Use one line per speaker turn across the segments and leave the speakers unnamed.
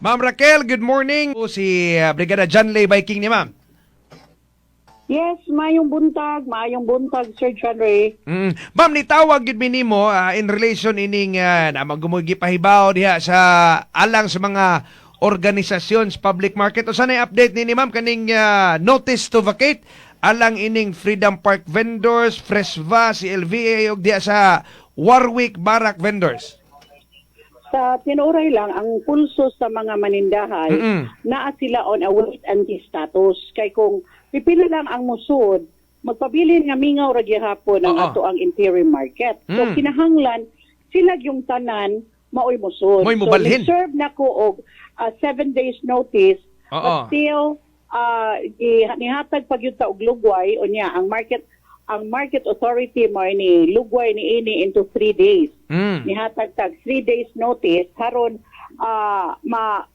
Ma'am Raquel, good morning. Si Brigada John Lay Biking ni ma'am.
Yes, maayong buntag, Sir John Ray.
Ma'am, nitawag gyud mi nimo in relation ining na magumugi pahibaw diha sa alang sa mga organisasyon sa public market. Usa na update nini, ma'am, kaning notice to vacate alang ining Freedom Park vendors, Fresva, CLVA ug diha sa Warwick Barrack vendors.
Sa tinuoray lang, ang pulso sa mga manindahay, naa sila on a wait and see status. Kay kung pipila lang ang musod, magpabilin nga mingaw ra gihapon ang ato ang interim market. So kinahanglan sila yung tanan maoy musod.
Maoy mobalhin.
So serve na ko og 7 days notice, but still nihatag pag yun ta og lugway unya ang market authority mo ni lugway ni ini into 3 days. Nihatag tag 3 days notice haron ma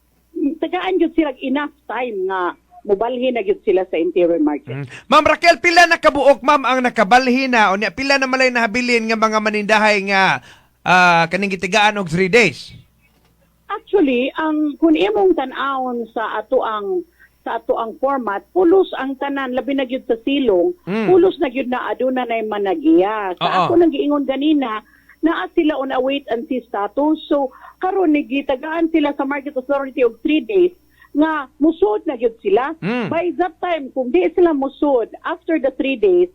tagaan gyud sila enough time nga mobalhin na gyud sila sa interim market.
Ma'am Raquel, pila na kabuok, ma'am, ang nakabalhin na unya pila na malay nahabilin nga mga manindahay nga kaning gitigaan og 3 days?
Actually, ang kung imong tan-awon sa ato ang format, pulos ang tanan, labi na gyud sa silong, pulos na gyud na aduna nay managiya. Sa ako nang giingon ganina, naa sila on a wait and see status. So karon ni gitagaan sila sa market authority og 3 days nga musod na gyud sila. By that time, kung di sila musod after the 3 days,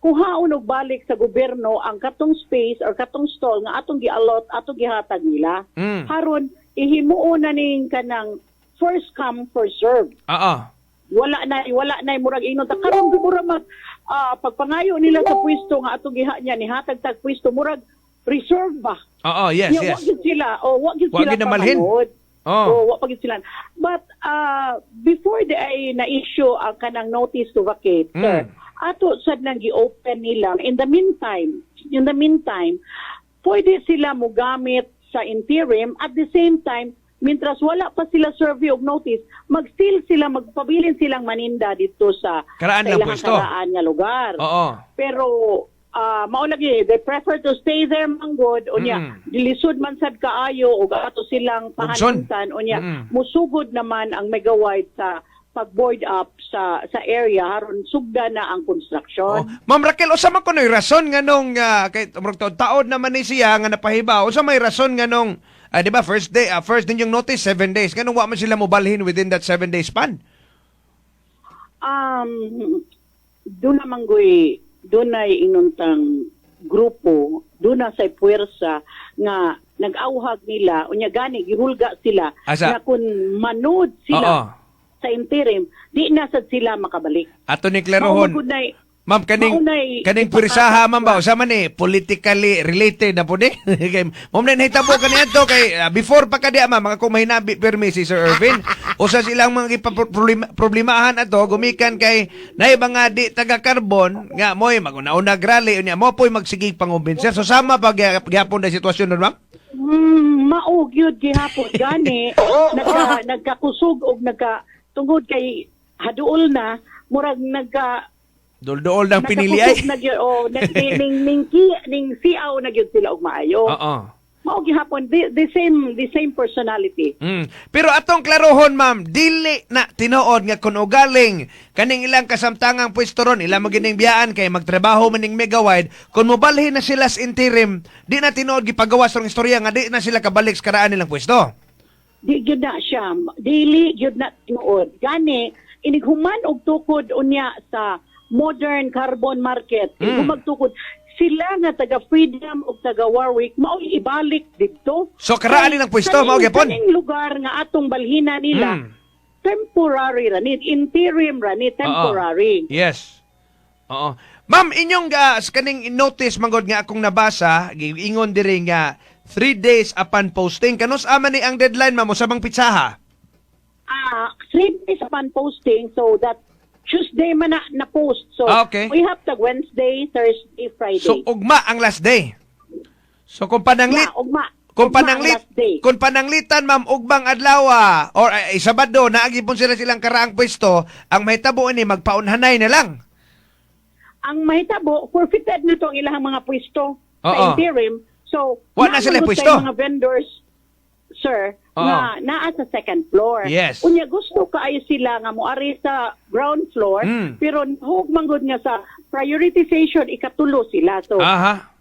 kuhaon og balik sa gobyerno ang katong space or katong stall nga atong giallot, atong gihatag nila. Haron ihimuon na ning kanang first come, first serve. Wala na murag ingon ta karon murag mag pagpangayo nila sa pwesto nga atong giha niya nihatag tag pwesto, murag reserve ba. Nya, wa gyud sila o wa gyud
Wa
sila
gyud na malhin.
pamanood. Oh, wa pa gyud sila. But before the ay na-issue ang kanang notice to vacate, sir, ato sad nang gi-open nila. In the meantime, pwede sila mogamit sa interim. At the same time, mientras wala pa sila serve og notice, mag-still sila magpabilin silang maninda dito sa
Karaan
sa
ng
ilang
pwesto.
Karaan nga lugar. Pero mao lagi they prefer to stay there manggod unya dilisod man sad kaayo ug ato silang
Ugson.
pahanungtan unya musugod naman ang Megawide sa pag-board up sa area haron sugda na ang construction.
Oh. Ma'am Raquel, usa man kuno'y rason nganong kay murag taod naman ni siya nga napahibaw. Usa may rason nganong di ba first day, first din yung notice 7 days. Nganong wa man sila mobalhin within that 7 day span?
Doon naman goy doon ay inuntang grupo, doon na sa puwersa nga nag-awhag nila unya gani gihulga sila
Asa?
nga kung manood sila sa interim, di na sad sila makabalik.
Ato ni klarohon.
Mao man gud nay-
Ma'am, kaning
Maunay
kaning puwersaha, ma'am, ba usa man ni politically related na po ni. Kay mao na nahitabo kaniadto kay before pa kadiya, ma'am, mga kung mahinabi permi si Sir Irvin, usa silang mga problemahan ato gumikan kay nay mga di taga Carbon nga moy maguna-una rally unya mo po'y magsigig pangumbinser. So sama pa gyapon na sitwasyon nun, ma'am?
Mao gyud gihapon gani nagkakusog og nagka tungod kay haduol na murag nagka
Dulduol ng pinili ay.
Nagkakusog na gyud oh nag ning ning ki ning siaw na gyud sila og maayo. Mao gihapon the same personality.
Pero atong klarohon, ma'am, dili na tinuod nga kun ugaling kaning ilang kasamtangang pwesto ron, ilang magining biyaan kay magtrabaho maning Megawide, kung mobalhin na sila sa interim, di na tinuod gipagawas rong istorya nga di na sila kabalik sa karaan nilang pwesto.
Di gyud na siya, dili gyud na tinuod. Gani inighuman og tukod unya sa Modern Carbon Market, mm, tukod sila nga taga Freedom ug taga Warwick mao'y ibalik didto.
So, karaan nilang pwesto, mao gyapon?
Kaning lugar nga atong balhina nila, temporary ra ni, interim ra ni, temporary.
Yes. Oo. Ma'am, inyong sa kaning notice manggod nga akong nabasa, giingon diri nga 3 days upon posting. Kanus ama ni ang deadline, ma'am, usa bang pitsaha?
3 days upon posting, so that Tuesday man na, na post. So we have tag Wednesday, Thursday, Friday.
So ugma ang last day. So kung pananglit
Yeah, ugma.
Kung
Ugma ang
pananglit
last day.
Kung pananglitan, ma'am, ugbang adlaw or ay, Sabado naagi pon sila silang karaang pwesto, ang mahitabo ini magpaunhanay na lang.
Ang mahitabo, forfeited na to ang ilang mga pwesto sa interim. So,
Wa na sila
naa man
pwesto.
gud tay mga vendors, sir, Nga naa sa second floor. Unya gusto kaayo sila nga moari sa ground floor, pero hug manggod nga sa prioritization, ikatulo sila. So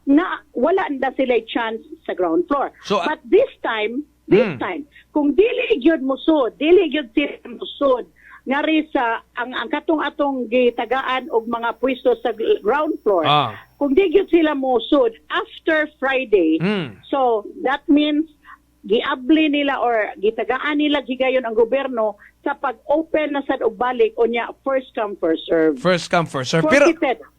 na wala na sila chance sa ground floor.
So,
but this time, kung dili gyud musod, dili gyud sila musod ngari sa ang katong atong gitagaan og mga pwesto sa ground floor. Kung di gyud sila musod after Friday, so that means giabli nila or gitagaan nila gigayon ang gobyerno sa pag-open na sad og balik, unya first come, first serve.
First come, first serve. Pero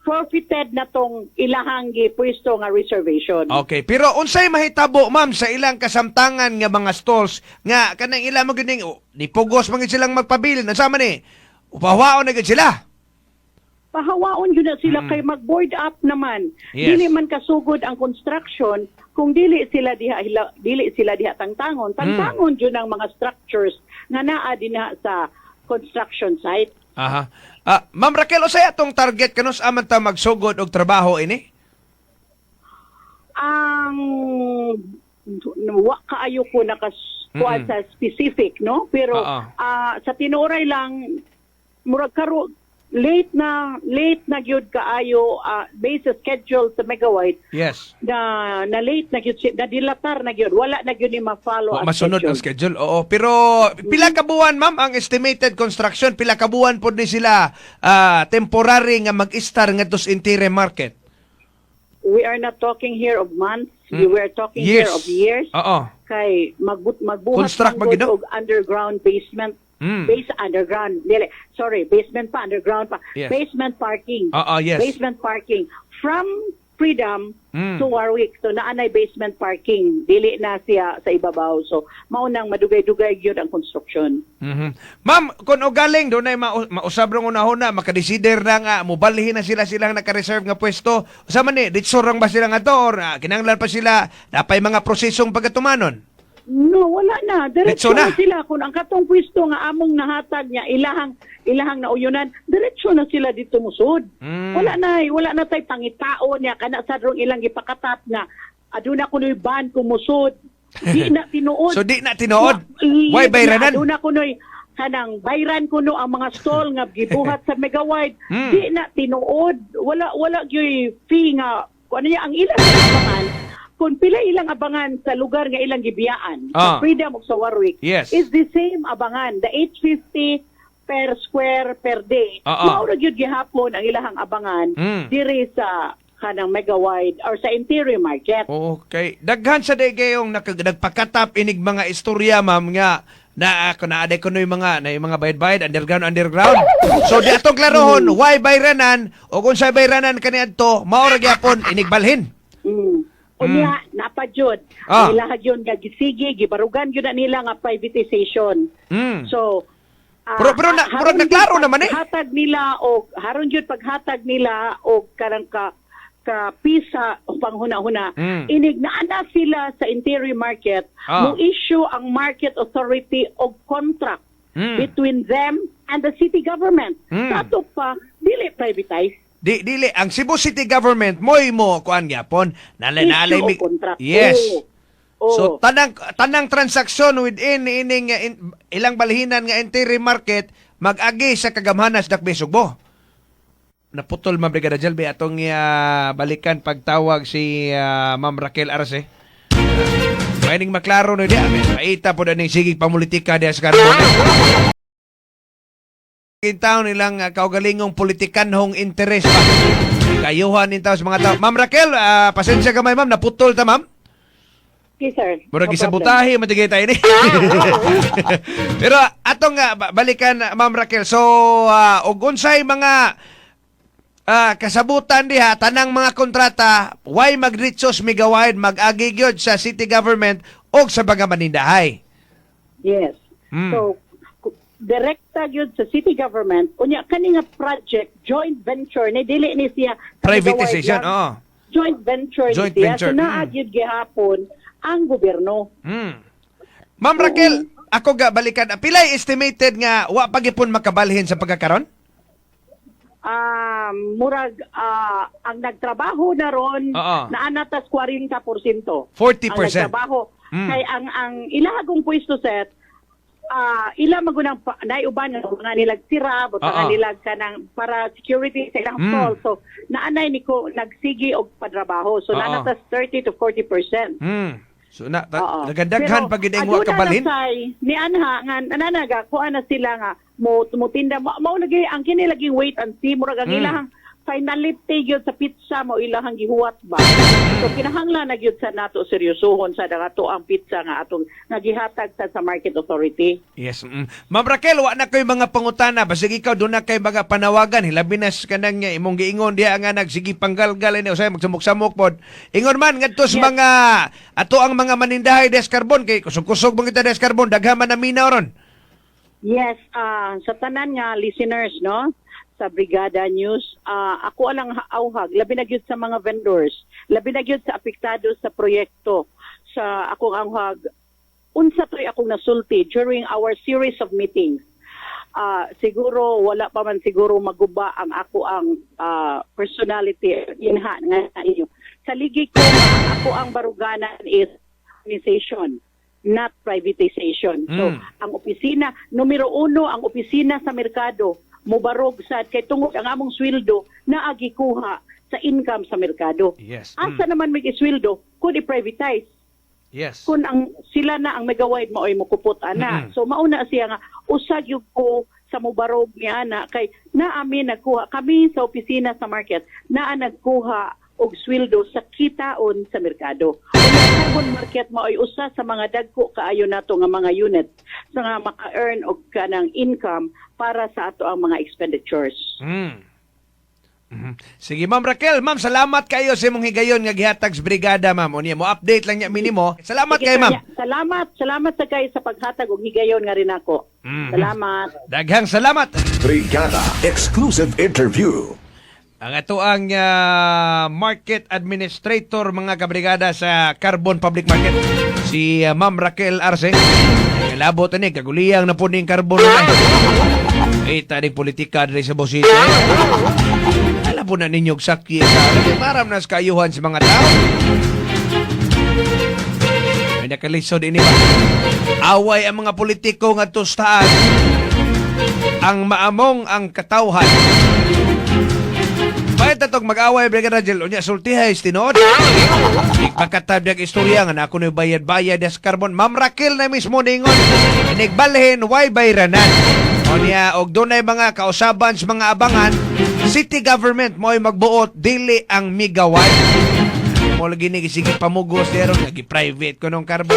Forfeited na tong ilahang gipwesto nga reservation.
Okay, pero unsay mahitabo, ma'am, sa ilang kasamtangan nga mga stalls nga kanang ila mo gyud ning, oh, ni pugos man gyud silang magpabilin, unsa man ni? Upawaon na gyud sila.
Pahawaon yun na sila kay mag-board up naman. Dili man kasugod ang construction kung dili sila diha tangtangon. Tangtangon jud ang mga structures nga naa dinha sa construction site.
Aha. Ma'am Raquel, unsay atong target kanus aman ta magsugod og trabaho ini?
Ang wa kaayo ko nakas kuan sa specific, no, pero sa tinuoray lang, murag karo late na gyud kaayo, based sa schedule sa Megawide na na late na gyud na dilatar na gyud, wala na gyud ni ma-follow
Wa
ang
masunod ang
schedule.
schedule. Oo, pero pila ka buwan, ma'am, ang estimated construction? Pila ka buwan pod ni sila temporary nga mag-start ngadto sa interior market?
We are not talking here of months, we are talking
Years.
here of years. Kay magbuhat
Construct
man gud
man gid, no?
og underground basement, base underground, dili, sorry, basement pa, underground pa, basement parking,
Oo, yes.
basement parking from Freedom to Warwick. So naa nay basement parking, dili na siya sa ibabaw, so mao nang madugay-dugay gyud ang construction.
Ma'am, kung ugaling doon ay mausab rong unahuna, makadesider na nga, mubalhin na sila silang naka-reserve nga pwesto. Usa man ni, ditso rang ba sila nga to or kinahanglan pa sila napay mga prosesong pagkatumanon?
No, wala na.
Diretso
Diretso
na.
na sila. Kung ang katong pwesto nga among nahatag niya, ilahang nauyunan, diretso na sila dito musod. Wala na tay pangitao niya kana sa rong ilang gipakatap nga aduna kunoy ban kung musod. Di na tinuod.
So di na tinuod. Why bayranan?
Aduna kunoy kanang bayran kuno ang mga stall nga gibuhat sa Megawide. Di na tinuod. Wala gyuy fee nga kung ano niya ang ilang abangan, kung pila ilang abangan sa lugar nga ilang gibiyaan, sa Freedom ug sa Warwick, is the same abangan, the 850 per square per day. Mao ra gyud gihapon ang ilahang abangan diri sa kanang Megawide or sa interior market.
Okay. Daghan sa day kayong nagpakatap inig mga istorya, ma'am, nga na ako na aday kuno yung mga na yung mga bayad-bayad underground underground. So di atong klarohon why bayranan o kung sa bayranan kaniadto mao ra gyapon inigbalhin.
Unya, napa jud. Ang ilaha gyud nga gisigi, gibarugan gyud na nila nga privatization. So,
Pero
haron
naklaro
jud
naman eh.
paghatag nila og haron jud paghatag nila og karang ka pisa o panghuna-huna, inig naa sila sa interior market, mo issue ang market authority og contract between them and the city government. Sa ato pa dili privatized.
Di dili ang Cebu City Government moy mo kuan gyapon nalay nalay
Issue og contract.
Yes.
Oo.
So tanang tanang transaksyon within ining ilang balhinan nga interior market mag-agi sa kagamhanas Dakbe Sugbo. Naputol, Ma'am Brigada Jelby, atong balikan pagtawag si Ma'am Raquel Arce. Maining maklaro no di maita po na ning sigig pamulitika diha sa Carbon. Taon nilang kaugalingong politikanhong interes pa. Kayuhan nin tao sa mga tao. Ma'am Raquel, pasensya ka may ma'am, naputol ta, ma'am.
Okay, sir.
Murag
No problem.
isabutahe matigay tayo ni. Pero atong balikan, Ma'am Raquel. So og unsay mga kasabutan diha, tanang mga kontrata why magritsos Megawide, mag-agi gyud sa city government og sa mga manindahay.
Yes. So, direkta gyud sa city government. Unya kani nga project, joint venture ni, dili ni siya sa
Privatization,
Megawide lang.
oo.
Joint venture
Joint
ni siya.
venture,
So naa gyud gihapon ang gobyerno.
Ma'am Raquel, ako ga balikan. Pilay estimated nga wa pa gipon makabalhin sa pagkakaron?
Murag ang nagtrabaho na ron
Oo.
naa na tas 40%.
40%.
Ang nagtrabaho Kay ang ilahagong pwesto set, ila magunang naiuban nga mga nilag sira, butangan nilag kanang para security sa ilang stall. So naanay ni ko nagsigi og patrabaho. So naa na tas 30 to 40%.
So na
Oo.
nagandaghan
Pero
pag gid ang wa
aduna
kabalhin.
na say, ni anha nga nananaga kuan na sila nga mo mutinda mo mao lagi ang kini laging wait and see, murag ang ilahang finality gyud sa pizza mo ilahang gihuwat ba. So kinahanglan na gyud sa nato seryosohon sa ato ang pizza nga atong nga gihatag sa market authority.
Yes. Ma'am Raquel, wa na koy mga pangutana. Basig ikaw doon na kay mga panawagan. Hilabi na sa kanang imong giingon diha nga nagsige panggalgal ini usay magsamok-samok pod. Ingon man ngadto sa mga ato ang mga manindahay des carbon kay kusog-kusog man kita des carbon, daghan man na minaw ron.
Yes, sa tanan nga listeners, no, sa Brigada News, ako alang auhag, labi na gyud sa mga vendors, labi na gyud sa apektado sa proyekto. Sa akong auhag, unsa to'y akong nasulti during our series of meetings. Siguro wala pa man siguro maguba ang ako ang personality inha nga inyo. Sa ligi ko nga ako ang baruganan is organization, not privatization. So, ang opisina, numero uno, ang opisina sa merkado, mubarog sa kay tungod ang among sweldo na agikuha sa income sa merkado. Asa naman may isweldo kung i-privatize? Kung ang sila na ang megawide maoy mokupot ana. So mauna siya nga usag gyud ko sa mubarog ni ana kay naami nagkuha kami sa opisina sa market, naa nagkuha og sweldo sa kitaon sa merkado. Unya carbon market maoy usa sa mga dagko kaayo nato nga mga unit sa nga maka-earn og kanang income para sa ato ang mga expenditures.
Sige, Ma'am Raquel, ma'am, salamat kayo sa imong higayon nga gihatag sa brigada, ma'am. Unya mo update lang niya minimo. Salamat
Sige,
kay ma'am.
Tanya. Salamat, salamat sa kay sa paghatag og higayon nga rin ako. Salamat.
Daghang salamat.
Brigada Exclusive Interview.
Ang ato ang market administrator, mga kabrigada, sa Carbon Public Market, si Ma'am Raquel Arce. Labot ani kaguliyang na po ning carbon na. Eh, taning politika diri sa Bosite. Ala po na ninyo og sakyi sa maram na sa kaayuhan sa mga tao. May nakalisod ini ba? Away ang mga politiko nga tustaan. Ang maamong ang katawhan. Pahit na tog mag-away, Brigada Jill. Unya, sultihay, tinuod. Ipakatab yung istorya nga na ako na bayad-bayad sa carbon. Ma'am Raquel na mismo ningon. Inigbalhin, why bayranan? Unya, og dunay mga kausaban sa mga abangan, city government mo'y magbuot, dili ang migaway. Mo lagi ni sige pamugos dero, lagi private ko nung carbon.